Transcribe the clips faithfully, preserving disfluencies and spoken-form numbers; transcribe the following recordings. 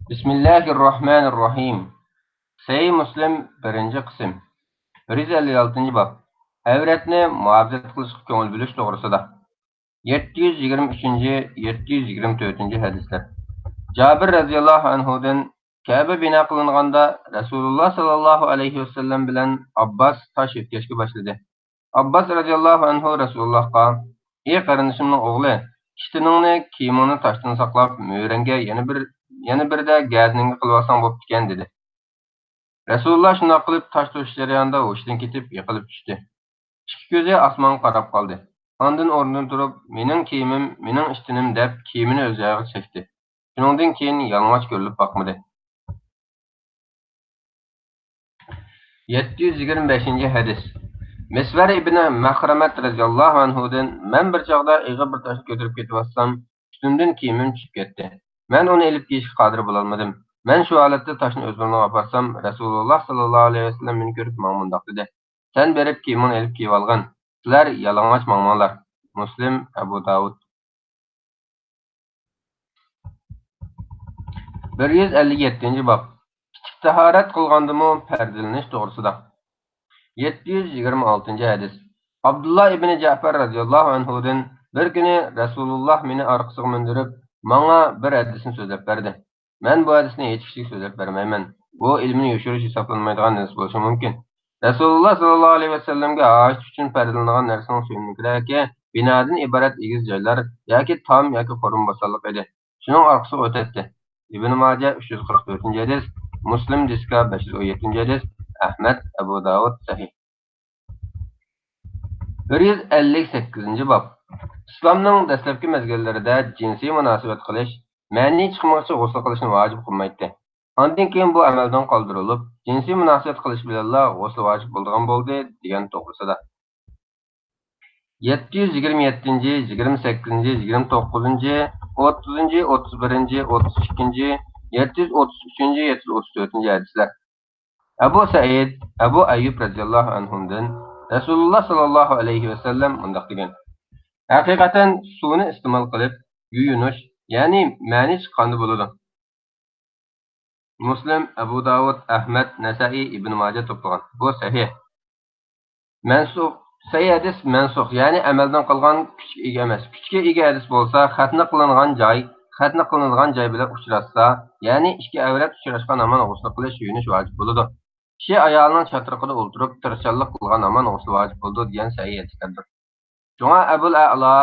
بىسمىللاھىررەھمانىررەھىم. سەھىھ مۇسلىم، بىرىنچى قىسىم. بىر يۈز ئەللىك ئالتىنچى باب. ئەۋرەتنى مۇھاپىزەت قىلىشقا كۆڭۈل بۆلۈش توغرىسىدا. يەتتە يۈز يىگىرمە ئۈچىنچى، يەتتە يۈز يىگىرمە تۆتىنچى ھەدىسلەر. جابىر رەزىياللاھۇ ئەنھۇدىن، كەبە بىنا قىلىنغاندا رەسۇلۇللا ساللاللاھۇ ئەلەيھى ۋەسەللەم بىلەن ئابباس تاش يۆتكەشكە باشلىدى. ئابباس رەزىياللاھۇ ئەنھۇ رەسۇلۇللاھقا، ئى قېرىندىشىمنىڭ ئوغلى، ئىشتىنىڭنى، كىيىمىڭنى تاشتىن ساقلاپ، مۈرەڭگە يەنە بىر، يەنە بىردە گەدىنىڭگە قىلىۋالساڭ بوپتىكەن، دېدى. رەسۇلۇللا شۇنداق قىلىپ تاش توشۇش جەريانىدا ھوشىدىن كېتىپ يىقىلىپ چۈشتى. ئىككى كۆزى ئاسمانغا قاراپ قالدى. ئاندىن ئورنىدىن تۇرۇپ، مېنىڭ كىيىمىم، مېنىڭ ئىشتىنىم، دەپ كىيىمىنى ئۆز ئايىغىغا چەكتى. شۇنىڭدىن كېيىن يالىڭاچ كۆرۈلۈپ باقمىدى. يەتتە يۈز يىگىرمە بەشىنچى ھەدىس. مىسۋەر ئىبنى مەخرەمەت رەزىياللاھۇ ئەنھۇدىن، مەن بىر چاغدا ئېغىر بىر تاشنى كۆتۈرۈپ كېتىۋاتسام، ئۈستۈمدىن كىيىمىم چۈشۈپ كەتتى. مەن ئۇنى ئېلىپ كىيىشكە قادىر بولالمىدىم. مەن شۇ ھالەتتە تاشنى ئۆز ئورنىغا ئاپارسام، رەسۇلۇللا ساللاللاھۇ ئەلەيھى ۋەسەللەم مېنى كۆرۈپ ماڭا مۇنداق دېدى، سەن بېرىپ كىيىمىڭنى ئېلىپ كىيىۋالغىن. سىلەر يالىڭاچ ماڭماڭلار. مۇسلىم، ئەبۇ داۋۇد. بىر يۈز ئەللىك يەتتىنچى باب. كىچىك تاھارەت قىلغاندىمۇ پەردىلىنىش توغرىسىدا. يەتتە يۈز يىگىرمە ئالتىنچى ھەدىس. ئابدۇللا ئىبنى جەپەر رەزىياللاھۇ ئەنھۇدىن، بىر كۈنى رەسۇلۇللا مېنى ئارقىسىغا مىندۈرۈپ، ماڭا بىر ھەدىسنى سۆزلەپ بەردى. مەن بۇ ھەدىسنى ھېچ كىشىگە سۆزلەپ بەرمەيمەن. بۇ ئىلمىنى يوشۇرۇش ھېسابلانمايدىغان ھەدىس بولۇشى مۇمكىن. رەسۇلۇللا ساللاللاھۇ ئەلەيھى ۋەسەللەمگە ھاجەت ئۈچۈن پەردىلىنىدىغان نەرسىنىڭ سۆيۈملۈكرەكى بىنادىن ئىبارەت ئېگىز جايلار ياكى تام ياكى خورما بوستانلىق ئىدى. شۇنىڭ ئارقىسىغا ئۆتەتتى. ئىبن ماجە ئۈچ يۈز قىرىق تۆتىنچى ھەدىس، مۇسلىم دىسكا بەش يۈز ئون يەتتىنچى ھەدىس، ئەھمەد، ئەبۇ داۋۇد، سەھىھ. بىر يۈز ئەللىك سەككىزىنچى باب. ئىسلامنىڭ دەسلەپكى مەزگىللىرىدە جىنسىي مۇناسىۋەت قىلىش، مەنى چىقمىغۇچە غۇسل قىلىشنى ۋاجىپ قىلمايتتى. ئاندىن كېيىن بۇ ئەمەلدىن قالدۇرۇلۇپ، جىنسىي مۇناسىۋەت قىلىش بىلەنلا غۇسل ۋاجىپ بولىدىغان بولدى، دېگەن توغرىسىدا. يەتتە يۈز يىگىرمە يەتتىنچى، يىگىرمە سەككىزىنچى، يىگىرمە توققۇزىنچى، ئوتتۇزىنچى، ئوتتۇز بىرىنچى، ئوتتۇز ئىككىنچى، يەتتە يۈز ئوتتۇز ئۈچىنچى، يەتتە يۈز ئوتتۇز تۆتىنچى ھەدىسلەر. ئەبۇ سەئىد، ئەبۇ ئەييۇب رەزىياللاھۇ ئەنھۇدىن رەسۇلۇللا ساللاللاھۇ ئەلەيھى ۋەسەللەم مۇنداق دېگەن، ھەقىقەتەن سۇنى ئىستېمال قىلىپ يۇيۇنۇش، يەنى مەنى چىققاندا بولىدۇ. مۇسلىم، ئەبۇ داۋۇد، ئەھمەد، نەسائىي، ئىبن ماجە توپلىغان. بۇ سەھىھ. مەنسۇخ، سەھىھ ھەدىس مەنسۇخ، يەنى ئەمەلدىن قالغان، كۈچكە ئىگە ئەمەس. كۈچكە ئىگە ھەدىس بولسا، خەتنە قىلىنغان جاي، خەتنە قىلىنىدىغان جاي بىلەن ئۇچراشسا، يەنى ئىككى ئەۋرەت ئۇچراشقان ھامان غۇسل قىلىش، يۇيۇنۇش ۋاجىپ بولىدۇ. كىشى ئايالىنىڭ چاترىقىدا ئولتۇرۇپ تىرىشچانلىق قىلغان ھامان غۇسل ۋاجىپ بولىدۇ، دېگەن سەھىھ ھەدىسلەردۇر. شۇڭا ئەبۇل ئەئلا،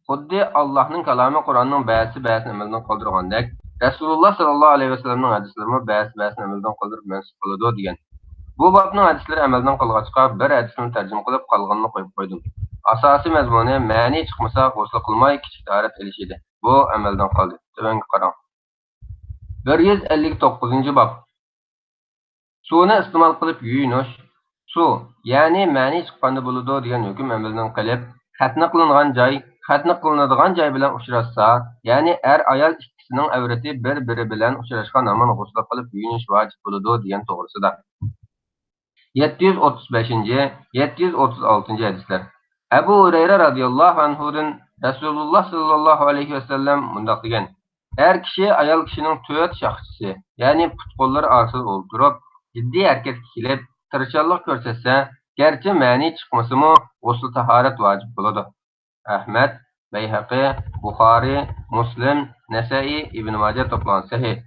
خۇددى ئاللاھنىڭ كالامى قۇرئاننىڭ بەزىسى بەزىسىنى ئەمەلدىن قالدۇرغاندەك، رەسۇلۇللا ساللاللاھۇ ئەلەيھى ۋەسەللەمنىڭ ھەدىسلىرىمۇ بەزىسى بەزىسىنى ئەمەلدىن قالدۇرۇپ مەنسۇخ قىلىدۇ، دېگەن. بۇ بابنىڭ ھەدىسلىرى ئەمەلدىن قالغاچقا، بىر ھەدىسنى تەرجىمە قىلىپ، قالغىنىنى قويۇپ قويدۇم. ئاساسىي مەزمۇنى، مەنى چىقمىسا غۇسلى قىلماي كىچىك تاھارەت ئېلىش ئىدى. بۇ ئەمەلدىن قالدى. تۆۋەنگە قاراڭ. بىر يۈز ئەللىك توققۇزىنچى باب. سۇنى ئىستېمال قىلىپ يۇيۇنۇش. سۇ، يەنى مەنى چىققاندا بولىدۇ دېگەن ھۆكۈم ئەمەلدىن قېلىپ، خەتنە قىلىنغان جاي، خەتنە قىلىنىدىغان جاي بىلەن ئۇچراشسا، يەنى ئەر-ئايال ئىككىسىنىڭ ئەۋرىتى بىر-بىرى بىلەن ئۇچراشقان ھامان غۇسلى قىلىپ يۇيۇنۇش ۋاجىپ بولىدۇ، دېگەن توغرىسىدا. يەتتە يۈز ئوتتۇز بەشىنچى، يەتتە يۈز ئوتتۇز ئالتىنچى ھەدىسلەر. ئەبۇ ھۇرەيرە رەزىياللاھۇ ئەنھۇدىن رەسۇلۇللا ساللاللاھۇ ئەلەيھى ۋەسەللەم مۇنداق دېگەن، ئەر كىشى ئايال كىشىنىڭ تۆت شاخچىسى، يەنى پۇت-قوللىرى ئارىسىدا ئولتۇرۇپ، جىددىي ھەرىكەتكە كېلىپ، تىرىشچانلىق كۆرسەتسە، گەرچە مەنى چىقمىسىمۇ، غۇسلى تاھارەت ۋاجىپ بولىدۇ. ئەھمەد، بەيھەقى، بۇخارىي، مۇسلىم، نەسەئىي، ئىبن ماجە توپلىغان سەھىھ.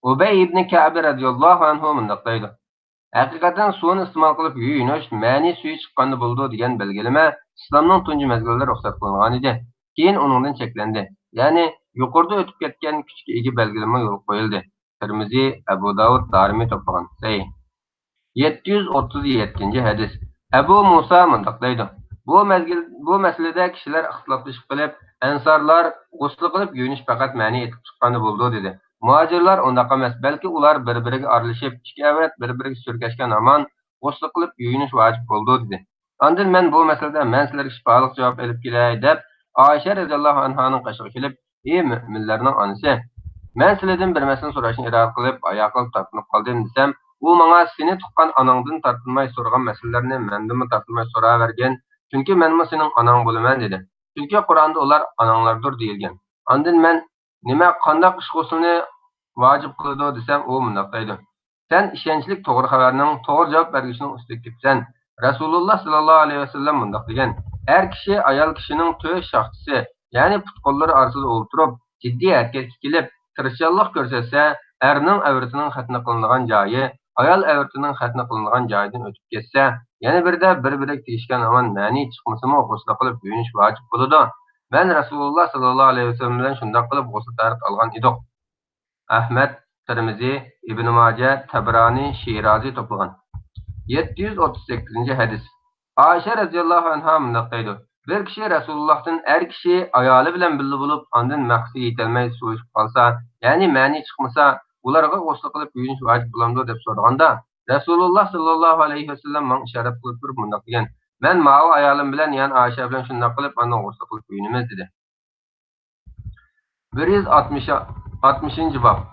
ئۇبەي ئىبنى كەئب رەزىياللاھۇ ئەنھۇ مۇنداق دەيدۇ، ھەقىقەتەن سۇنى ئىستېمال قىلىپ يۇيۇنۇش مەنى سۈيى چىققاندا بولىدۇ دېگەن بەلگىلىمە ئىسلامنىڭ تۇنجى مەزگىلىدە رۇخسەت قىلىنغانىدى. كېيىن ئۇنىڭدىن چەكلەندى. يەنى يۇقىرىدا ئۆتۈپ كەتكەن كۈچكە ئىگە بەلگىلىمە يولغا قويۇلدى. تىرمىزى، ئەبۇ داۋۇد، دارىمى توپلىغان. سەھىھ. يەتتە يۈز ئوتتۇز يەتتىنچى ھەدىس. ئەبۇ مۇسا مۇنداق دەيدۇ، بۇ مەزگىل، بۇ مەسىلىدە كىشىلەر ئىختىلاپلىشىپ قېلىپ، ئەنسارلار غۇسلى قىلىپ يۇيۇنۇش پەقەت مەنى ئېقىپ چىققاندا بولىدۇ، دېدى. مۇھاجىرلار ئۇنداق ئەمەس، بەلكى ئۇلار بىر-بىرىگە ئارىلىشىپ، ئىككى ئەۋرەت بىر-بىرىگە سۈركەشكەن ھامان غۇسلى قىلىپ يۇيۇنۇش ۋاجىپ بولىدۇ، دېدى. ئاندىن مەن بۇ مەسىلىدە مەن سىلەرگە شىپالىق جاۋاب ئېلىپ كېلەي، دەپ، ئائىشە رەزىياللاھۇ ئەنھانىڭ قېشىغا كېلىپ، ئى مۆمىنلەرنىڭ ئانىسى، مەن سىلىدىن بىر مەسىلىنى سوراشنى ئىرادە قىلىپ، ھايا قىلىپ تارتىنىپ قالدىم، دېسەم، ئۇ ماڭا سېنى تۇغقان ئاناڭدىن تارتىنماي سورىغان مەسىلىلەرنى مەندىنمۇ تارتىنماي سوراۋەرگىن، چۈنكى مەنمۇ سېنىڭ ئاناڭ بولىمەن، دېدى. چۈنكى قۇرئاندا ئۇلار ئاناڭلاردۇر دېيىلگەن. ئاندىن مەن، نېمە، قانداق ئىش غۇسلىنى ۋاجىپ قىلىدۇ دېسەم، ئۇ مۇنداق دەيدۇ: سەن ئىشەنچلىك توغرا خەۋەرنىڭ، توغرا جاۋاب بەرگۈچىنىڭ ئۈستىگە كېپسەن. رەسۇلۇللا ساللاللاھۇ ئەلەيھى ۋەسەللەم مۇنداق دېگەن: ئەر كىشى ئايال كىشىنىڭ تۆش شاخچىسى، يەنى پۇت-قوللىرى ئارىسىدا ئولتۇرۇپ، جىددىي ھەرىكەتكە كېلىپ، تىرىشچانلىق كۆرسەتسە، ئەرنىڭ ئەۋرىتىنىڭ خەتنە قىلىنىدىغان جايى ئايال ئەۋرىتىنىڭ خەتنە قىلىنىدىغان جايىدىن ئۆتۈپ كەتسە، يەنە بىردە بىر-بىرىگە تېگىشكەن ھامان مەنى چىقمىسىمۇ غۇسلى قىلىپ يۇيۇنۇش ۋاجىپ بولىدۇ. مەن رەسۇلۇللا ساللاللاھۇ ئەلەيھى ۋەسەللەم بىلەن شۇنداق قىلىپ غۇسلى تاھارەت ئالغان ئىدۇق. ئەھمەد، تىرمىزى، ئىبن ماجە، تەبرانى، شىرازى توپلىغان. يەتتە يۈز ئوتتۇز سەككىزىنچى ھەدىس. ئائىشە رەزىياللاھۇ ئەنھا مۇنداق دەيدۇ: بىر كىشى رەسۇلۇللاھتىن ئەر كىشى ئايالى بىلەن بىللە بولۇپ، ئاندىن مەقسىتىگە يېتەلمەي سۇ ئىچىپ قالسا، يەنى مەنى چىقمىسا، ئۇلارغا غۇسلى قىلىپ يۇيۇنۇش ۋاجىپ بولامدۇ دەپ سورىغاندا، رەسۇلۇللا ساللاللاھۇ ئەلەيھى ۋەسەللەم ماڭا ئىشارەت قىلىپ تۇرۇپ مۇنداق دېگەن: مەن ماۋۇ ئايالىم بىلەن يەنە ئائىشە بىلەن شۇنداق قىلىپ ئاندىن غۇسلى قىلىپ يۇيۇنىمىز، دېدى. بىر يۈز ئاتمىش، ئاتمىشىنچى باب.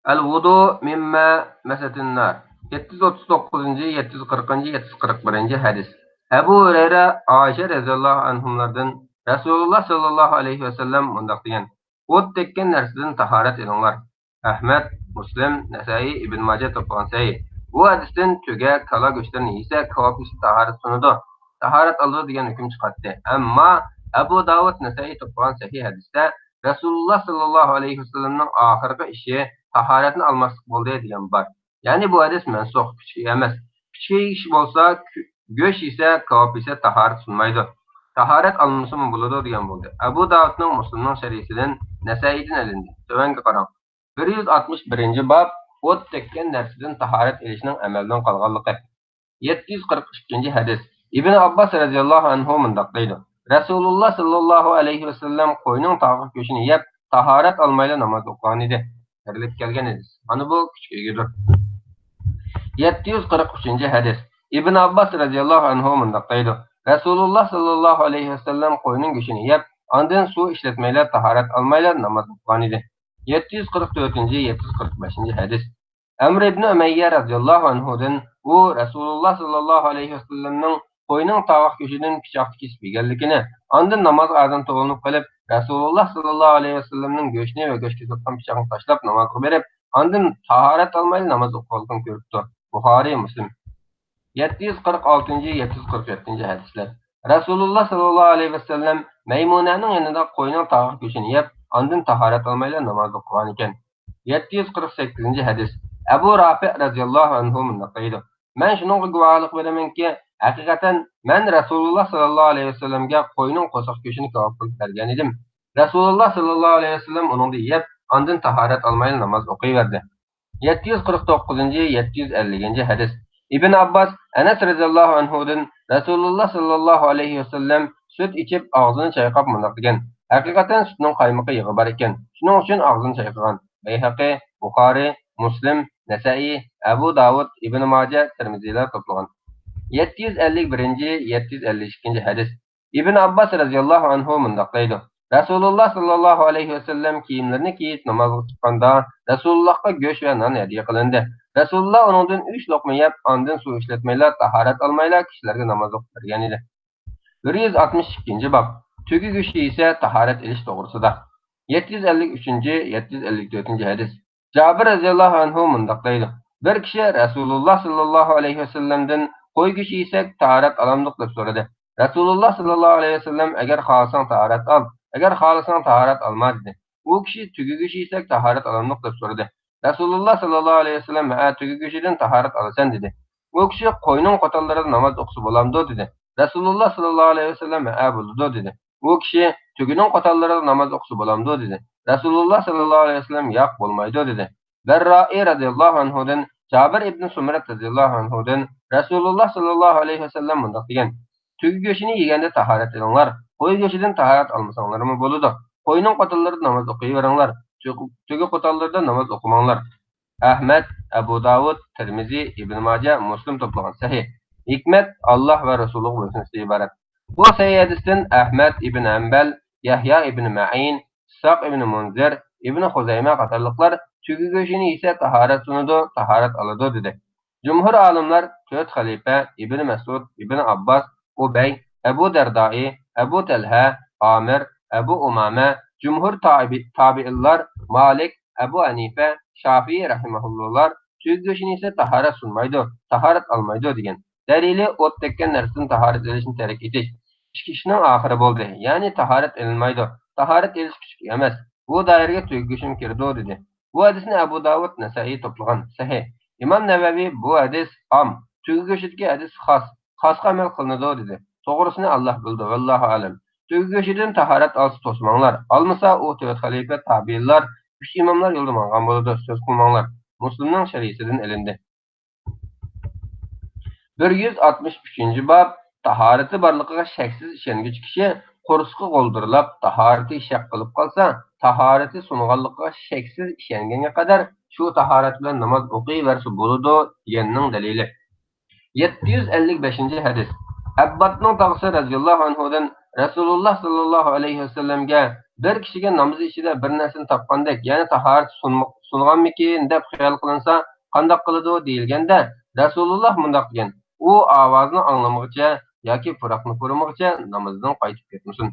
ئەل ۋۇدۇ مىمما مەسەتىن نار. يەتتە يۈز ئوتتۇز توققۇزىنچى، يەتتە يۈز قىرىقىنچى، يەتتە يۈز قىرىق بىرىنچى ھەدىس. ئەبۇ ھۇرەيرە ئائىشە رەزىياللاھۇ ئەنھۇملاردىن رەسۇلۇللا ساللاللاھۇ ئەلەيھى ۋەسەللەم مۇنداق دېگەن: ئوت تەگكەن نەرسىدىن تاھارەت ئېلىڭلار. ئەھمەد، مۇسلىم، نەسائىي، ئىبن ماجە توپلىغان سەھىھ. بۇ ھەدىستىن تۆگە، كالا گۆشلىرىنى يېسە، كاۋاپ يېسە تاھارەت سۇنىدۇ، تاھارەت ئالىدۇ دېگەن ھۆكۈم چىقاتتى. ئەمما ئەبۇ داۋۇد، نەسائىي توپلىغان سەھىھ ھەدىستە رەسۇلۇللا ساللاللاھۇ ئەلەيھى ۋەسەللەمنىڭ ئاخىرقى ئىشى تاھارەتنى ئالماسلىق بولدى دېگەن بار. يەنى بۇ ھەدىس مەنسۇخ، كۈچكە ئىگە ئەمەس. كۈچكە ئىگە ئىش بولسا، كۆ-، گۆش يېسە، كاۋاپ يېسە تاھارەت سۇنمايدۇ. تاھارەت ئالمىسىمۇ بولىدۇ دېگەن بولدى. ئەبۇ داۋۇدنىڭ، مۇسلىمنىڭ شەرھىسىدىن، نەسائىيدىن ئېلىندى. تۆۋەنگە قاراڭ. بىر يۈز ئاتمىش بىرىنچى باب، ئوت تەگكەن نەرسىدىن تاھارەت ئېلىشنىڭ ئەمەلدىن قالغانلىقى. يەتتە يۈز قىرىق ئىككىنچى ھەدىس. ئىبن ئابباس رەزىياللاھۇ ئەنھۇ مۇنداق دەيدۇ: رەسۇلۇللا ساللاللاھۇ ئەلەيھى ۋەسەللەم قوينىڭ تاغاق گۆشىنى يەپ، تاھارەت ئالمايلا ناماز ئوقۇغان ئىدى. بېرىلىپ كەلگەن ھەدىس. مانا بۇ كۈچكە ئىگىدۇر. يەتتە يۈز قىرىق ئۈچىنچى ھەدىس. ئىبن ئابباس رەزىياللاھۇ ئەنھۇ مۇنداق دەيدۇ: رەسۇلۇللا ساللاللاھۇ ئەلەيھى ۋەسەللەم قوينىڭ گۆشىنى يەپ، ئاندىن سۇ ئىشلەتمەيلا تاھارەت ئالمايلا ناماز ئوقۇغان ئىدى. يەتتە يۈز قىرىق تۆتىنچى، يەتتە يۈز قىرىق بەشىنچى ھەدىس. ئەمر ئىبنى ئۈمەييە رەزىياللاھۇ ئەنھۇدىن ئۇ رەسۇلۇللا ساللاللاھۇ ئەلەيھى ۋەسەللەمنىڭ قوينىڭ تاۋاق گۆشىدىن پىچاقتا كېسىپ يېگەنلىكىنى، ئاندىن نامازغا ئادەم توۋلىنىپ قېلىپ، رەسۇلۇللا ساللاللاھۇ ئەلەيھى ۋەسەللەمنىڭ گۆشنى ۋە گۆش كېسىۋاتقان پىچاقنى تاشلاپ نامازغا بېرىپ، ئاندىن تاھارەت ئالمايلا ناماز ئوقۇغانلىقىنى كۆرۈپتۇ. بۇخارىي، مۇسلىم. يەتتە يۈز قىرىق ئالتىنچى، يەتتە يۈز قىرىق يەتتىنچى ھەدىسلەر. رەسۇلۇللا ساللاللاھۇ ئەلەيھى ۋەسەللەم مەيمۇنەنىڭ يېنىدا قوينىڭ تاغاق گۆشىنى يەپ، ئاندىن تاھارەت ئالمايلا ناماز ئوقۇغانىكەن. يەتتە يۈز قىرىق سەككىزىنچى ھەدىس. ئەبۇ رافىئ رەزىياللاھۇ ئەنھۇ مۇنداق دەيدۇ: مەن شۇنىڭغا گۇۋاھلىق بېرىمەنكى، ھەقىقەتەن مەن رەسۇلۇللا ساللاللاھۇ ئەلەيھى ۋەسەللەمگە قوينىڭ قورساق گۆشىنى كاۋاپ قىلىپ بەرگەن ئىدىم. رەسۇلۇللا ساللاللاھۇ ئەلەيھى ۋەسەللەم ئۇنىڭدىن يەپ، ئاندىن تاھارەت ئالمايلا ناماز ئوقۇيۋەردى. يەتتە يۈز قىرىق توققۇزىنچى، يەتتە يۈز ئەللىكىنچى ھەدىس. ئىبن ئابباس ئەنەس رەزىياللاھۇ ئەنھۇدىن رەسۇلۇللا ساللاللاھۇ ئەلەيھى ۋەسەللەم سۈت ئىچىپ، ئاغزىنى چايقاپ مۇنداق دېگەن: ھەقىقەتەن سۈتنىڭ قايمىقى يېغى بار ئىكەن، شۇنىڭ ئۈچۈن ئاغزىنى چايقىغان. بەيھەقى، بۇخارىي، مۇسلىم، نەسەئىي، ئەبۇ داۋۇد، ئىبن ماجە، تىرمىزىيلار توپلىغان. يەتتە يۈز ئەللىك بىرىنچى، يەتتە يۈز ئەللىك ئىككىنچى ھەدىس. ئىبن ئابباس رەزىياللاھۇ ئەنھۇ مۇنداق دەيدۇ: رەسۇلۇللا ساللاللاھۇ ئەلەيھى ۋەسەللەم كىيىملىرىنى كىيىپ نامازغا چىققاندا، رەسۇلۇللاھقا گۆش ۋە نان ھەدىيە قىلىندى. رەسۇلۇللا ئۇنىڭدىن ئۈچ لوقما يەپ، ئاندىن سۇ ئىشلەتمەيلا، تاھارەت ئالمايلا كىشىلەرگە ناماز ئوقۇپ بەرگەن ئىدى. بىر يۈز ئاتمىش ئىككىنچى باب. تۆگە گۆشى يېسە تاھارەت ئېلىش توغرىسىدا. يەتتە يۈز ئەللىك ئۈچىنچى، يەتتە يۈز ئەللىك تۆتىنچى ھەدىس. جابىر رەزىياللاھۇ ئەنھۇ مۇنداق دەيدۇ: بىر كىشى رەسۇلۇللا ساللاللاھۇ ئەلەيھى ۋەسەللەمدىن قوي گۆشى يېسەك تاھارەت ئالامدۇق دەپ سورىدى. رەسۇلۇللا ساللاللاھۇ ئەلەيھى ۋەسەللەم ئەگەر خالىساڭ تاھارەت ئال، ئەگەر خالىساڭ تاھارەت ئالما دېدى. ئۇ كىشى تۆگە گۆشى يېسەك تاھارەت ئالامدۇق دەپ سورىدى. رەسۇلۇللا ساللاللاھۇ ئەلەيھى ۋەسەللەم ھە، تۆگە گۆشىدىن تاھارەت ئالىسەن دېدى. ئۇ كىشى قوينىڭ قوتانلىرىدا ناماز ئوقۇسا بولامدۇ دېدى. رەسۇلۇللا ساللاللاھۇ ئەلەيھى ۋەسەللەم ھە، بولىدۇ دېدى. ئۇ كىشى تۆگىنىڭ قوتانلىرىدا ناماز ئوقۇسا بولامدۇ دېدى. رەسۇلۇللا ساللاللاھۇ ئەلەيھى ۋەسەللەم ياق، بولمايدۇ دېدى. بەررائى رەزىياللاھۇ ئەنھۇدىن جابىر ئىبن سۇمرەت رەزىياللاھۇ ئەنھۇدىن رەسۇلۇللا ساللاللاھۇ ئەلەيھى ۋەسەللەم مۇنداق دېگەن: تۆگە گۆشىنى يېگەندە تاھارەت ئېلىڭلار، قوي گۆشىدىن تاھارەت ئالمىساڭلارمۇ بولىدۇ. قوينىڭ قوتانلىرىدا ناماز ئوقۇيۋېرىڭلار، تۆگە قوتانلىرىدا ناماز ئوقۇماڭلار. ئەھمەد، ئەبۇ داۋۇد، تىرمىزى، ئىبن ماجە، مۇسلىم توپلىغان سەھىھ. ھېكمەت، ئاللا ۋە رەسۇلىغا بويسۇنۇشتىن ئىبارەت. بۇ سەھىھ ھەدىستىن ئەھمەد ئىبن ھەمبەل، يەھيا ئىبن مەئىن، ئىسھاق ئىبن مۇنزىر، ئىبن خۇزەيمە قاتارلىقلار تۆگە گۆشىنى يېسە تاھارەت سۇنىدۇ، تاھارەت ئالىدۇ دېدى. جۇمھۇر ئالىملار تۆت خەلىپە، ئىبن مەسئۇد، ئىبن ئابباس، ئۇبەي، ئەبۇ دەردائى، ئەبۇ تەلھە، ئامىر، ئەبۇ ئۇمامە، جۇمھۇر تابى-، تابىئىنلار، مالىك، ئەبۇ ھەنىفە، شافىئى رەھىمەھۇللاھلار تۆگە گۆشىنى يېسە تاھارەت سۇنمايدۇ، تاھارەت ئالمايدۇ دېگەن. دەلىلى ئوت تەگكەن نەرسىدىن تاھارەت ئېلىشنى تەرك ئېتىش. ئىككى ئىشنىڭ ئاخىرى بولدى، يەنى تاھارەت ئېلىنمايدۇ، تاھارەت ئېلىش كۈچلۈك ئەمەس، بۇ دائىرىگە تۆگە گۆشىمۇ كىرىدۇ دېدى. بۇ ھەدىسنى ئەبۇ داۋۇد، نەسائىي توپلىغان. سەھىھ. ئىمام نەۋەۋى بۇ ھەدىس ئام، تۆگە گۆشىدىكى ھەدىس خاس، خاسقا ئەمەل قىلىنىدۇ دېدى. توغرىسىنى ئاللاھ بىلىدۇ، ۋەللاھۇ ئەلەم. تۆگە گۆشىدىن تاھارەت ئالسا توسماڭلار، ئالمىسا ئۇ تۆت خەلىپە، تابىئىنلار، ئۈچ ئىماملار يولىدا ماڭغان بولىدۇ، سۆز قىلماڭلار. مۇسلىمنىڭ شەرھىسىدىن ئېلىندى. بىر يۈز ئاتمىش ئۈچىنچى باب، تاھارىتى بارلىقىغا شەكسىز ئىشەنگۈچى كىشى قورسىقى غولدۇرلاپ، تاھارىتى شەك قىلىپ قالسا، تاھارىتى سۇنغانلىقىغا شەكسىز ئىشەنگەنگە قەدەر شۇ تاھارەت بىلەن ناماز ئوقۇيۋەرسە بولىدۇ، دېگەننىڭ دەلىلى. يەتتە يۈز ئەللىك بەشىنچى ھەدىس. ئەبباتنىڭ تاغىسى رەزىياللاھۇ ئەنھۇدىن رەسۇلۇللاھ ساللاللاھۇ ئەلەيھى ۋەسەللەمگە، بىر كىشىگە نامىزى ئىچىدە بىر نەرسىنى تاپقاندەك، يەنى تاھارىتى سۇنمۇ-، سۇنغانمىكىن دەپ خىيال قىلىنسا، قانداق قىلىدۇ دېيىلگەندە، رەسۇلۇللاھ مۇنداق دېگەن: ئۇ ئاۋازنى ئاڭلىمىغىچە ياكى پۇراقنى پۇرىمىغىچە نامىزىدىن قايتىپ كەتمىسۇن.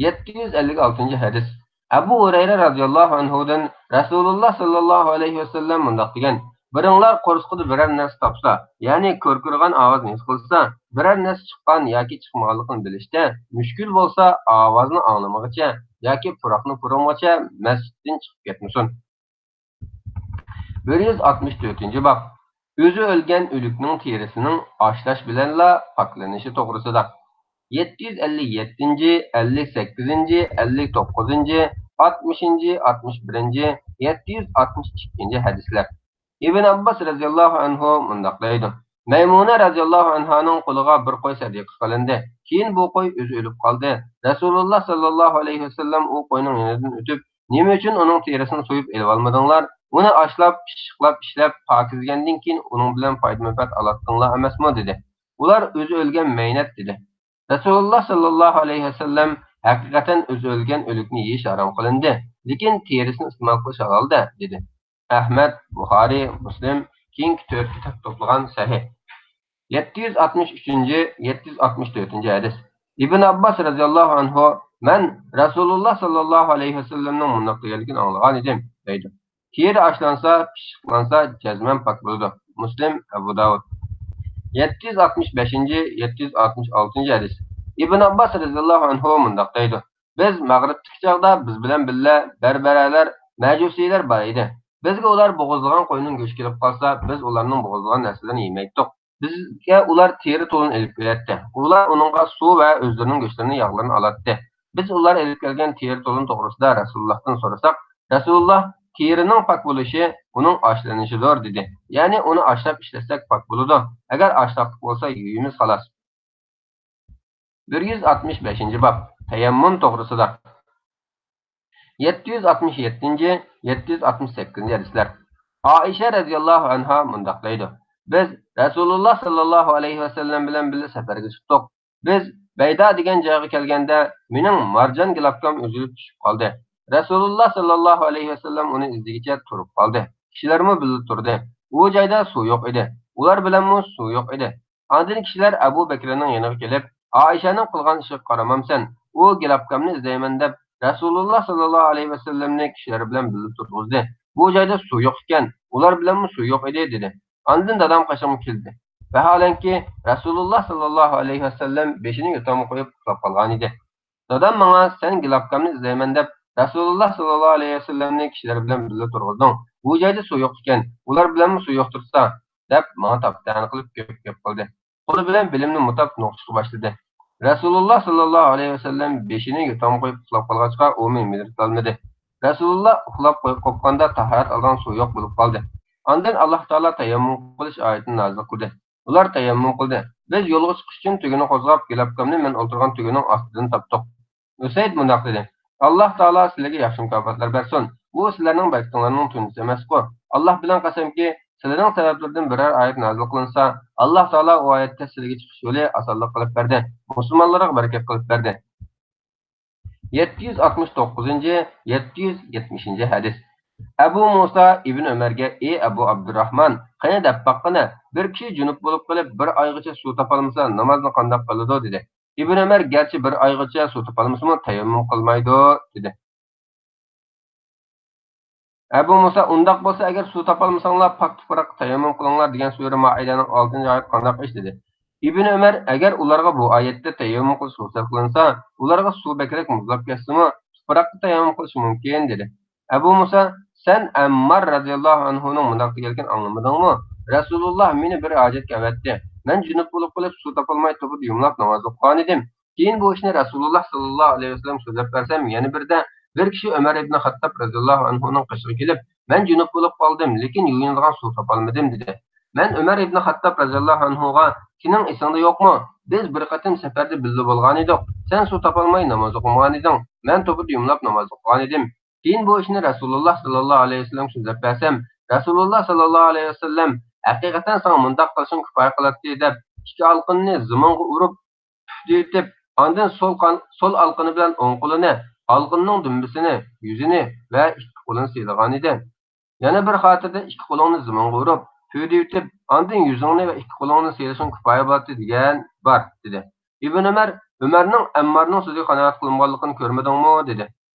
يەتتە يۈز ئەللىك ئالتىنچى ھەدىس. ئەبۇ ھۇرەيرە رەزىياللاھۇ ئەنھۇدىن رەسۇلۇللاھ ساللاللاھۇ ئەلەيھى ۋەسەللەم مۇنداق دېگەن: بىرىڭلار قورسىقىدا بىرەر نەرسە تاپسا، يەنى كۆركىرىغان ئاۋازنى ھېس قىلسا، بىرەر نەرسە چىققان ياكى چىقمىغانلىقىنى بىلىشتە مۈشكۈل بولسا، ئاۋازنى ئاڭلىمىغىچە ياكى پۇراقنى پۇرىمىغىچە مەسچىتتىن چىقىپ كەتمىسۇن. بىر يۈز ئاتمىش تۆتىنچى باب. ئۆزى ئۆلگەن ئۆلۈكنىڭ تېرىسىنىڭ ئاشلاش بىلەنلا پاكلىنىشى توغرىسىدا. يەتتە يۈز ئەللىك يەتتىنچى، ئەللىك سەككىزىنچى، ئەللىك توققۇزىنچى، ئاتمىشىنچى، ئاتمىش بىرىنچى، يەتتە يۈز ئاتمىش ئىككىنچى ھەدىسلەر. ئىبن ئابباس رەزىياللاھۇ ئەنھۇ مۇنداق دەيدۇ: مەيمۇنە رەزىياللاھۇ ئەنھانىڭ قولىغا بىر قوي سەدىقە قىلىندى. كېيىن بۇ قوي ئۆزى ئۆلۈپ قالدى. رەسۇلۇللاھ ساللاللاھۇ ئەلەيھى ۋەسەللەم ئۇ قوينىڭ يېنىدىن ئۆتۈپ، نېمە ئۈچۈن ئۇنىڭ تېرىسىنى سويۇپ ئېلىۋالمىدىڭلار؟ ئۇنى ئاشلاپ، پىششىقلاپ ئىشلەپ، پاكىزلىگەندىن كېيىن ئۇنىڭ بىلەن پايدا-مەنپەئەت ئالاتتىڭلار ئەمەسمۇ؟ دېدى. ئۇلار ئۆزى ئۆلگەن مەينەت دېدى. رەسۇلۇللاھ ساللاللاھۇ ئەلەيھى ۋەسەللەم ھەقىقەتەن ئۆزى ئۆلگەن ئۆلۈكنى يېيىش ھارام قىلىندى، لېكىن تېرىسىنى ئىستېمال قىلىش ھالال-دە، دېدى. ئەھمەد، بۇخارىي، مۇسلىم، كېيىنكى تۆت كىتاب توپلىغان سەھىھ. يەتتە يۈز ئاتمىش ئۈچىنچى، يەتتە يۈز ئاتمىش تۆتىنچى ھەدىس. ئىبن ئابباس رەزىياللاھۇ ئەنھۇ، مەن رەسۇلۇللاھ ساللاللاھۇ ئەلەيھى ۋەسەللەمنىڭ مۇنداق دېگەنلىكىنى ئاڭلىغان ئىدىم، دەيدۇ. تېرە ئاشلانسا، پىششىقلانسا، جەزمەن پاك بولىدۇ. مۇسلىم، ئەبۇ داۋۇد. يەتتە يۈز ئاتمىش بەشىنچى، يەتتە يۈز ئاتمىش ئالتىنچى ھەدىس. ئىبن ئابباس رەزىياللاھۇ ئەنھۇ مۇنداق دەيدۇ: بىز مەغرىبتىكى چاغدا بىز بىلەن بىللە بەربەرەلەر، مەجۇسىيلەر بار ئىدى. بىزگە ئۇلار بوغۇزلىغان قوينىڭ گۆشى كېلىپ قالسا، بىز ئۇلارنىڭ بوغۇزلىغان نەرسىلىرىنى يېمەيتتۇق. بىزگە ئۇلار تېرە تولىنى ئېلىپ كېلەتتى. ئۇلار ئۇنىڭغا سۇ ۋە ئۆزلىرىنىڭ گۆشلىرىنى، ياغلىرىنى ئالاتتى. بىز ئۇلار ئېلىپ كەلگەن تېرە تولۇن توغرىسىدا رەسۇلۇللاھتىن سورىساق، رەسۇلۇللاھ: تېرىنىڭ پاك بولۇشى ئۇنىڭ ئاشلىنىشىدۇر، دېدى. يەنى ئۇنى ئاشلاپ ئىشلەتسەك پاك بولىدۇ. ئەگەر ئاشلاقلىق بولسا يۇيىمىز خالاس. بىر يۈز ئاتمىش بەشىنچى باب، تەيەممۇم توغرىسىدا. يەتتە يۈز ئاتمىش يەتتىنچى، يەتتە يۈز ئاتمىش سەككىزىنچى ھەدىسلەر. ئائىشە رەزىياللاھۇ ئەنھا مۇنداق دەيدۇ: بىز رەسۇلۇللاھ ساللاللاھۇ ئەلەيھى ۋەسەللەم بىلەن بىللە سەپەرگە چىقتۇق. بىز بەيدا دېگەن جايغا كەلگەندە، مېنىڭ مارجان گىلاپكام ئۈزۈلۈپ چۈشۈپ قالدى. رەسۇلۇللاھ ساللاللاھۇ ئەلەيھى ۋەسەللەم ئۇنى ئىزدىگىچە تۇرۇپ قالدى. كىشىلەرمۇ بىللە تۇردى. ئۇ جايدا سۇ يوق ئىدى. ئۇلار بىلەنمۇ سۇ يوق ئىدى. ئاندىن كىشىلەر ئەبۇ بەكرىنىڭ يېنىغا كېلىپ، ئائىشەنىڭ قىلغان ئىشىغا قارىمامسەن؟ ئۇ گىلاپكامنى ئىزدەيمەن دەپ، رەسۇلۇللاھ ساللاللاھۇ ئەلەيھى ۋەسەللەمنى كىشىلەر بىلەن بىللە تۇرغۇزدى. بۇ جايدا سۇ يوق ئىكەن، ئۇلار بىلەنمۇ سۇ يوق ئىدى، دېدى. ئاندىن دادام قېشىمغا كەلدى. ۋەھالەنكى، رەسۇلۇللاھ ساللاللاھۇ ئەلەيھى ۋەسەللەم بېشىنى يوتامغا قويۇپ ئۇخلاپ قالغانىدى. دادام ماڭا، سەن گىلاپكامنى ئىزدەيمەن دەپ، رەسۇلۇللاھ ساللاللاھۇ ئەلەيھى ۋەسەللەمنى كىشىلەر بىلەن بىللە تۇرغۇزدۇڭ. بۇ جايدا سۇ يوق ئىكەن، ئۇلار بىلەنمۇ سۇ يوق تۇرسا، دەپ ماڭا تاپا-تەنە قىلىپ گەپ-گەپ قىلدى. قولى بىلەن بېلىمنى مۇتاپ نوقۇشقا باشلىدى. رەسۇلۇللاھ ساللاللاھۇ ئەلەيھى ۋەسەللەم بېشىنى يوتامغا قويۇپ ئۇخلاپ قالغاچقا، ئۇمۇ مىدىرلىتالمىدى. رەسۇلۇللاھ ئۇخلاپ قوي-، قوپقاندا تاھارەت ئالىدىغان سۇ يوق بولۇپ قالدى. ئاندىن ئاللاھ تائالا تەيەممۇم قىلىش ئايىتىنى نازىل قىلدى. ئۇلار تەيەممۇم قىلدى. بىز يولغا چىقىش ئۈچۈن تۈگىنى قوزغاپ، گىلاپكامنى مەن ئولتۇرغان تۈگىنىڭ ئاستىدىن تاپتۇق. ئۇسەيد مۇنداق دېدى: ئاللاھ تائالا سىلەرگە ياخشى مۇكاپاتلار بەرسۇن. بۇ سىلەرنىڭ بەرىكىتىڭلارنىڭ تۇنجىسى ئەمەسقۇ. ئاللاھ بىلەن قەسەمكى، سىلەرنىڭ سەۋەبلىرىدىن بىرەر ئايەت نازىل قىلىنسا، ئاللاھ تائالا ئۇ ئايەتتە سىلەرگە چىقىش يولى ئاسانلىق قىلىپ بەردى، مۇسۇلمانلارغا بەرىكەت قىلىپ بەردى. يەتتە يۈز ئاتمىش توققۇزىنچى، يەتتە يۈز يەتمىشىنچى ھەدىس. ئەبۇ مۇسا ئىبن ئۆمەرگە: ئى ئەبۇ ئابدۇرراھمان، قېنى دەپ باققىنە، بىر كىشى جۇنۇپ بولۇپ قېلىپ، بىر ئايغىچە سۇ تاپالمىسا، نامازنى قانداق قىلىدۇ؟ دېدى. ئىبن ئۆمەر گەرچە بىر ئايغىچە سۇ تاپالمىسىمۇ تەيەممۇم قىلمايدۇ، دېدى. ئەبۇ مۇسا، ئۇنداق بولسا، ئەگەر سۇ تاپالمىساڭلار، پاك تۇپراققا تەيەممۇم قىلىڭلار دېگەن سۈرە مائىدەنىڭ ئالتىنچى ئايىتى قانداق ئىش؟ دېدى. ئىبن ئۆمەر، ئەگەر ئۇلارغا بۇ ئايەتتە تەيەممۇم قىلىش رۇخسەت قىلىنسا، ئۇلارغا سۇ بەكرەك مۇزلاپ كەتسىمۇ، تۇپراققا تەيەممۇم قىلىشى مۇمكىن، دېدى. ئەبۇ مۇسا، سەن ئەممار رەزىياللاھۇ ئەنھۇنىڭ مۇنداق دېگەنلىكىنى ئاڭلىمىدىڭمۇ؟ رەسۇلۇللاھ مېنى بىر ھاجەتكە ئەۋەتتى. مەن جۈنۈپ بولۇپ قېلىپ، سۇ تاپالماي توپىدا يۇمىلاپ ناماز ئوقۇغانىدىم. كېيىن بۇ ئىشنى رەسۇلۇللاھ ساللاللاھۇ ئەلەيھى ۋەسەللەمگە سۆزلەپ بەرسەم، يەنە بىردە بىر كىشى ئۆمەر ئىبنى خەتتاب رەزىياللاھۇ ئەنھۇنىڭ قېشىغا كېلىپ، مەن جۈنۈپ بولۇپ قالدىم، لېكىن يۇيۇنىدىغان سۇ تاپالمىدىم، دېدى. مەن ئۆمەر ئىبنى خەتتاب رەزىياللاھۇ ئەنھۇغا، سېنىڭ ئېسىڭدە يوقمۇ؟ بىز بىر قېتىم سەپەردە بىللە بولغانىدۇق. سەن سۇ تاپالماي ناماز ئوقۇمىغانىدىڭ. مەن توپىدا يۇمىلاپ ناماز ئوقۇغانىدىم. كېيىن بۇ ئىشنى رەسۇلۇللاھ ساللاللاھۇ ئەلەيھى ۋەسەللەمگە سۆزلەپ بەرسەم، رەسۇلۇللاھ ساللاللاھۇ ئەلەيھى ۋەسەللەم، ھەقىقەتەن ساڭا مۇنداق قىلىشىڭ كۇپايە قىلاتتى، دەپ، ئىككى ئالىقىنىنى زىمىنغا ئۇرۇپ، پۈف دېيىتىپ، ئاندىن سول قان-، سول ئالىقىنى بىلەن ئوڭ قولىنى، ئالىقىنىنىڭ دۈمبىسىنى، يۈزىنى ۋە ئىككى قولىنى سىيلىغانىدى. يەنە بىر خاتىرىدە ئىككى قولۇڭنى زىمىنغا ئۇرۇپ، پۈف دېيىتىپ، ئاندىن يۈزۈڭنى ۋە ئىككى قولۇڭنى سىيلىشىڭ كۇپايە بولاتتى دېگەن بار، دېدى. ئىبن ئۆمەر، ئۆمەرنىڭ ئەممارنىڭ سۆزىگە قانائەت قىلمىغانلىقىنى كۆرمىدىڭمۇ؟ دېدى.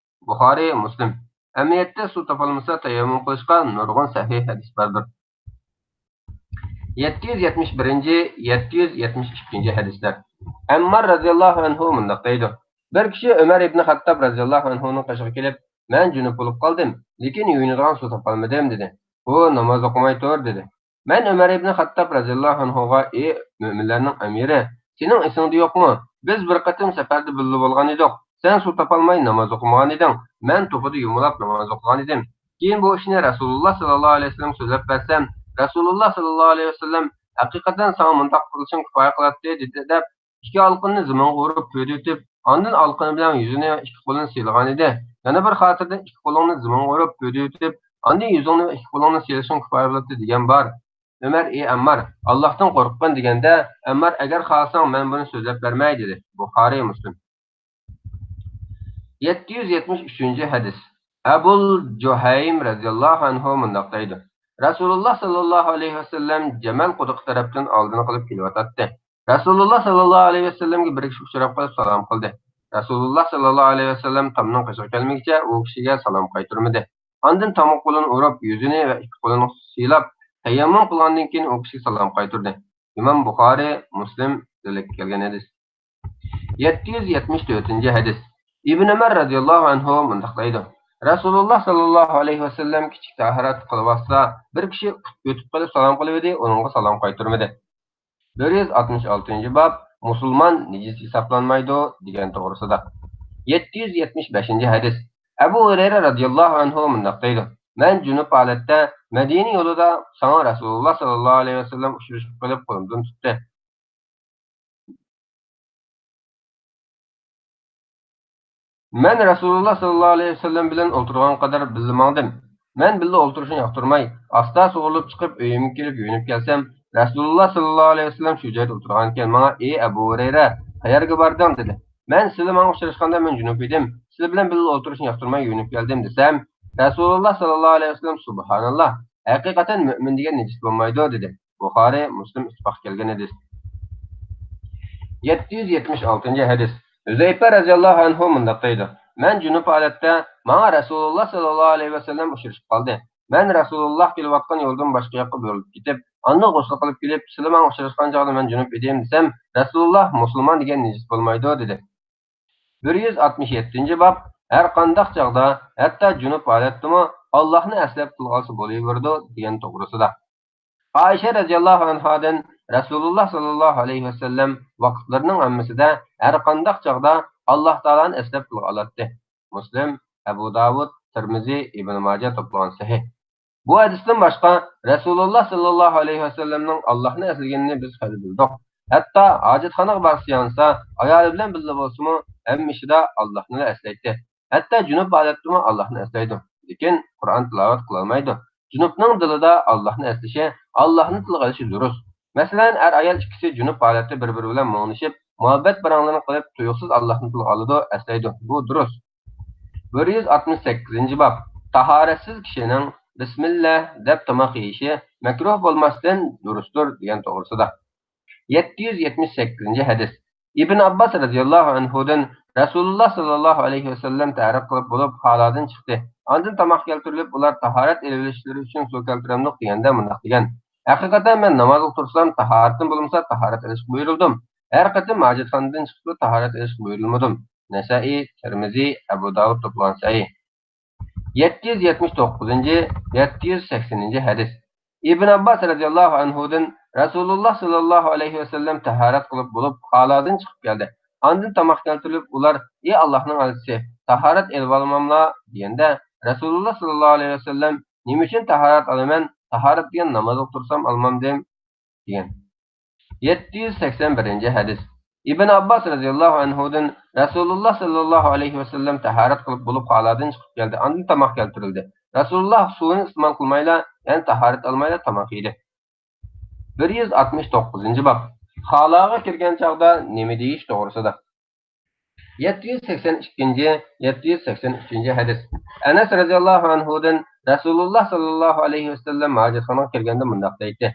بۇخارىي، مۇسلىم. ئەمەلىيەتتە سۇ تاپالمىسا تەيەممۇم قىلىشقا نۇرغۇن سەھىھ ھەدىس باردۇر. يەتتە يۈز يەتمىش بىرىنچى، يەتتە يۈز يەتمىش ئىككىنچى ھەدىسلەر. ئەممار رەزىياللاھۇ ئەنھۇ مۇنداق دەيدۇ، بىر كىشى ئۆمەر ئىبنى خەتتاب رەزىياللاھۇ ئەنھۇنىڭ قېشىغا كېلىپ، مەن جۈنۈپ بولۇپ قالدىم، لېكىن يۇيۇنىدىغان سۇ تاپالمىدىم، دېدى. ئۇ ناماز ئوقۇماي تۇر، دېدى. مەن ئۆمەر ئىبنى خەتتاب رەزىياللاھۇ ئەنھۇغا، ئى مۆمىنلەرنىڭ ئەمىرى، سېنىڭ ئېسىڭدە يوقمۇ؟ بىز بىر قېتىم سەپەردە بىللە بولغانىدۇق. سەن سۇ تاپالماي ناماز ئوقۇمىغانىدىڭ. مەن توپىدا يۇمۇلاپ ناماز ئوقۇغانىدىم. كېيىن بۇ ئىشنى رەسۇلۇللاھ ساللاللاھۇ ئەلەيھى ۋەسەللەمگە سۆزلەپ بەرسەم، رەسۇلۇللاھ ساللاللاھۇ ئەلەيھى ۋەسەللەم، ھەقىقەتەن ساڭا مۇنداق قىلىشىڭ كۇپايە قىلاتتى، دېدى، دەپ، ئىككى ئالىقىنىنى زىمىنغا ئۇرۇپ پۈف دېيىتىپ، ئاندىن ئالىقىنى بىلەن يۈزىنى ۋە ئىككى قولىنى سىيلىغانىدى. يەنە بىر خاتىرىدە ئىككى قولۇڭنى زىمىنغا ئۇرۇپ پۈف دېيىتىپ، ئاندىن يۈزۈڭنى ۋە ئىككى قولۇڭنى سىيلىشىڭ كۇپايە بولاتتى دېگەن بار. ئۆمەر، ئى ئەممار، ئاللاھتىن قورققىن دېگەندە، ئەممار، ئەگەر خالىساڭ مەن بۇنى سۆزلەپ بەرمەي، دېدى. بۇخارىي، مۇسلىم. يەتتە يۈز يەتمىش ئۈچىنچى ھەدىس. ئەبۇل جۇھەيم رەزىياللاھۇ ئەنھۇ مۇنداق دەيدۇ، رەسۇلۇللاھ ساللاللاھۇ ئەلەيھى ۋەسەللەم جەمەل قۇدۇقى تەرەپتىن ئالدىنى قىلىپ كېلىۋاتاتتى. رەسۇلۇللاھ ساللاللاھۇ ئەلەيھى ۋەسەللەمگە بىر كىشى ئۇچراپ قېلىپ سالام قىلدى. رەسۇلۇللاھ ساللاللاھۇ ئەلەيھى ۋەسەللەم تامنىڭ قېشىغا كەلمىگىچە ئۇ كىشىگە سالام قايتۇرمىدى. ئاندىن تامغا قولىنى ئۇرۇپ، يۈزىنى ۋە ئىككى قولىنى سىيلاپ، تەيەممۇم قىلغاندىن كېيىن ئۇ كىشىگە سالام قايتۇردى. ئىمام بۇخارىي، مۇسلىم رىۋايەت قىلغان ھەدىس. يەتتە يۈز يەتمىش تۆتىنچى ھەدىس. ئىبن ئۆمەر رەزىياللاھۇ ئەنھۇ مۇنداق دەيدۇ، رەسۇلۇللاھ ساللاللاھۇ ئەلەيھى ۋەسەللەم كىچىك تاھارەت قىلىۋاتسا، بىر كىشى ئۆتۈپ قېلىپ سالام قىلىۋىدى، ئۇنىڭغا سالام قايتۇرمىدى. بىر يۈز ئاتمىش ئالتىنچى باب. مۇسۇلمان نىجىس ھېسابلانمايدۇ دېگەن توغرىسىدا. يەتتە يۈز يەتمىش بەشىنچى ھەدىس. ئەبۇ ھۇرەيرە رەزىياللاھۇ ئەنھۇ مۇنداق دەيدۇ، مەن جۈنۈپ ھالەتتە مەدىنە يولىدا ساڭا رەسۇلۇللاھ ساللاللاھۇ ئەلەيھى ۋەسەللەم ئۇچرىشىپ قېلىپ قولۇمدىن تۇتتى. مەن رەسۇلۇللاھ ساللاللاھۇ ئەلەيھى ۋەسەللەم بىلەن ئولتۇرغان قەدەر بىللە ماڭدىم. مەن بىللە ئولتۇرۇشنى ياقتۇرماي، ئاستا سۇغۇرۇلۇپ چىقىپ، ئۆيۈمگە كېلىپ يۇيۇنۇپ كەلسەم، رەسۇلۇللاھ ساللاللاھۇ ئەلەيھى ۋەسەللەم شۇ جايدا ئولتۇرغانىكەن. ماڭا، ئى ئەبۇ ھۇرەيرە، قەيەرگە باردىڭ؟ دېدى. مەن، سىلە ماڭا ئۇچراشقاندا مەن جۈنۈپ ئىدىم، سىلە بىلەن بىللە ئولتۇرۇشنى ياقتۇرماي يۇيۇنۇپ كەلدىم، دېسەم، رەسۇلۇللاھ ساللاللاھۇ ئەلەيھى ۋەسەللەم، سۇبھاناللاھ، ھەقىقەتەن مۆمىن دېگەن نىجىس بولمايدۇ، دېدى. بۇخارىي، مۇسلىم ئىتتىپاق كەلگەن ھەدىس. يەتتە يۈز يەتمىش ئالتىنچى ھەدىس. ھۈزەيپە رەزىياللاھۇ ئەنھۇ مۇنداق دەيدۇ، مەن جۈنۈپ ھالەتتە ماڭا رەسۇلۇللاھ ساللاللاھۇ ئەلەيھى ۋەسەللەم ئۇچرىشىپ قالدى. مەن رەسۇلۇللاھ كېلىۋاتقان يولدىن باشقا ياققا بۇرۇلۇپ كېتىپ، ئاندىن غۇسۈل قىلىپ كېلىپ، سىلە ماڭا ئۇچراشقان چاغدا مەن جۈنۈپ ئىدىم دېسەم، رەسۇلۇللاھ، مۇسۇلمان دېگەن نىجىس بولمايدۇ، دېدى. بىر يۈز ئاتمىش يەتتىنچى باب. ھەر قانداق چاغدا، ھەتتا جۈنۈپ ھالەتتىمۇ ئاللاھنى ئەسلەپ تىلغا ئالسا بولۇۋېرىدۇ دېگەن توغرىسىدا. ئائىشە رەزىياللاھۇ ئەنھادىن، رەسۇلۇللاھ ساللاللاھۇ ئەلەيھى ۋەسەللەم ۋاقىتلىرىنىڭ ھەممىسىدە ھەر قانداق چاغدا ئاللاھ تائالانى ئەسلەپ تىلغا ئالاتتى. مۇسلىم، ئەبۇ داۋۇد، تىرمىزى، ئىبن ماجە توپلىغان سەھىھ. بۇ ھەدىستىن باشقا، رەسۇلۇللاھ ساللاللاھۇ ئەلەيھى ۋەسەللەمنىڭ ئاللاھنى ئەسلىگىنىنى بىز خېلى بىلدۇق. ھەتتا ھاجەتخانىغا بارسا يانسا، ئايالى بىلەن بىللە بولسىمۇ، ھەممە ئىشىدا ئاللاھنىلا ئەسلەيتتى. ھەتتا جۈنۈپ ھالەتتىمۇ ئاللاھنى ئەسلەيدۇ. لېكىن قۇرئان تىلاۋەت قىلالمايدۇ. جۈنۈپنىڭ دىلىدا ئاللاھنى ئەسلىشى، ئاللاھنى تىلغا ئېلىشى دۇرۇس. مەسىلەن، ئەر-ئايال ئىككىسى جۈنۈپ ھالەتتە بىر-بىرى بىلەن مۇڭدىشىپ، مۇھەببەت پاراڭلىرىنى قىلىپ، تۇيۇقسىز ئاللاھنى تىلغا ئالىدۇ، ئەسلەيدۇ. بۇ دۇرۇس. بىر يۈز ئاتمىش سەككىزىنچى باب. تاھارەتسىز كىشىنىڭ بىسمىللا دەپ تاماق يېيىشى مەكرۇھ بولماستىن دۇرۇستۇر دېگەن توغرىسىدا. يەتتە يۈز يەتمىش سەككىزىنچى ھەدىس. ئىبن ئابباس رەزىياللاھۇ ئەنھۇدىن رەسۇلۇللاھ ساللاللاھۇ ئەلەيھى ۋەسەللەم تەھارەت قىلىپ بولۇپ خالادىن چىقتى. ئاندىن تاماق كەلتۈرۈلۈپ، ئۇلار تاھارەت ئېلىۋېلىشلىرى ئۈچۈن سۇ كەلتۈرەمدۇق دېگەندە مۇنداق دېگەن: ھەقىقەتەن مەن نامازغا تۇرسام، تاھارىتىم بولمىسا تاھارەت ئېلىشقا بۇيرۇلدۇم. ھەر قېتىم ھاجەتخانىدىن چىقىپلا تاھارەت ئېلىشقا بۇيرۇلمىدىم. نەسائىي، تىرمىزى، ئەبۇ داۋۇد توپلىغان سەھىھ. يەتتە يۈز يەتمىش توققۇزىنچى، يەتتە يۈز سەكسىنىنچى ھەدىس. ئىبن ئابباس رەزىياللاھۇ ئەنھۇدىن رەسۇلۇللاھ ساللاللاھۇ ئەلەيھى ۋەسەللەم تاھارەت قىلىپ بولۇپ خالادىن چىقىپ كەلدى. ئاندىن تاماق كەلتۈرۈلۈپ، ئۇلار: ئى ئاللاھنىڭ ئەلچىسى، تاھارەت ئېلىۋالماملا؟ دېگەندە، رەسۇلۇللاھ ساللاللاھۇ ئەلەيھى ۋەسەللەم: نېمە ئۈچۈن تاھارەت ئالىمەن؟ تاھارەت دېگەن نامازغا تۇرسام ئالمامدىم، دېگەن. يەتتە يۈز سەكسەن بىرىنچى ھەدىس. ئىبن ئابباس رەزىياللاھۇ ئەنھۇدىن رەسۇلۇللاھ ساللاللاھۇ ئەلەيھى ۋەسەللەم تاھارەت قىلىپ بولۇپ خالادىن چىقىپ كەلدى. ئاندىن تاماق كەلتۈرۈلدى. رەسۇلۇللاھ سۇنى ئىستېمال قىلمايلا، يەنى تاھارەت ئالمايلا تاماق يېدى. بىر يۈز ئاتمىش توققۇزىنچى باب. خالاغا كىرگەن چاغدا نېمە دېيىش توغرىسىدا. يەتتە يۈز سەكسەن ئىككىنچى، يەتتە يۈز سەكسەن ئۈچىنچى ھەدىس. ئەنەس رەزىياللاھۇ ئەنھۇدىن رەسۇلۇللاھ ساللاللاھۇ ئەلەيھى ۋەسەللەم ھاجەتخانىغا كىرگەندە مۇنداق دەيتتى: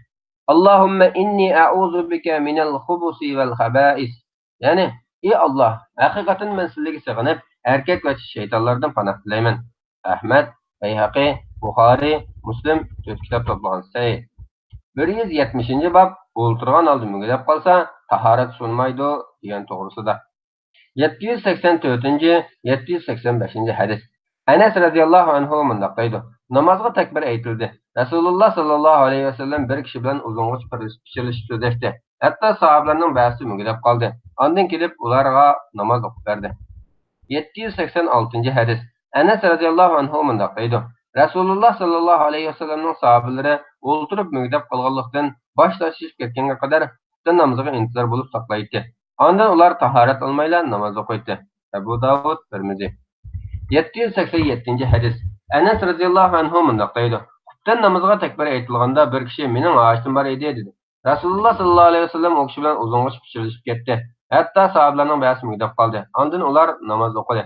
ئاللاھۇممە ئىننى ئەئۇزۇ بىكە مىنەل خۇبۇسى ۋەل خەبائىس. يەنى، ئى ئاللاھ، ھەقىقەتەن مەن سىلىگە سېغىنىپ، ئەركەك ۋە چىش شەيتانلاردىن پاناھ تىلەيمەن. ئەھمەد، بەيھەقى، بۇخارىي، مۇسلىم تۆت كىتاب توپلىغان سەھىھ. بىر يۈز يەتمىشىنچى باب. ئولتۇرغان ھالدا مۈگدەپ قالسا، تاھارەت سۇنمايدۇ، دېگەن توغرىسىدا. يەتتە يۈز سەكسەن تۆتىنچى، يەتتە يۈز سەكسەن بەشىنچى ھەدىس. ئەنەس رەزىياللاھۇ ئەنھۇ مۇنداق دەيدۇ: نامازغا تەكبىر ئېيتىلدى. رەسۇلۇللاھ ساللاللاھۇ ئەلەيھى ۋەسەللەم بىر كىشى بىلەن ئۇزۇنغىچە پىچىرلىشىپ سۆزلەشتى. ھەتتا ساھابىلەرنىڭ بەزىسى مۈگدەپ قالدى. ئاندىن كېلىپ ئۇلارغا ناماز ئوقۇپ بەردى. يەتتە يۈز سەكسەن ئالتىنچى ھەدىس. ئەنەس رەزىياللاھۇ ئەنھۇ مۇنداق دەيدۇ: رەسۇلۇللاھ ساللاللاھۇ ئەلەيھى ۋەسەللەمنىڭ ساھابىلىرى ئولتۇرۇپ مۈگدەپ قالغانلىقتىن، باش تاشلىشىپ كەتكەنگە قەدەر خۇپتەن نامىزىغا ئىنتىزار بولۇپ ساقلايتتى. ئاندىن ئۇلار تاھارەت ئالمايلا ناماز ئوقۇيتتى. ئەبۇ داۋۇد، تىرمىزى. يەتتە يۈز سەكسەن يەتتىنچى ھەدىس. ئەنەس رەزىياللاھۇ ئەنھۇ مۇنداق دەيدۇ: خۇپتەن نامىزىغا تەكبىر ئېيتىلغاندا، بىر كىشى مېنىڭ ھاجىتىم بار ئىدى، دېدى. رەسۇلۇللاھ ساللاللاھۇ ئەلەيھى ۋەسەللەم ئۇ كىشى بىلەن ئۇزۇنغىچە پىچىرلىشىپ كەتتى. ھەتتا ساھابىلەرنىڭ بەزىسى مۈگدەپ قالدى. ئاندىن ئۇلار ناماز ئوقۇدى.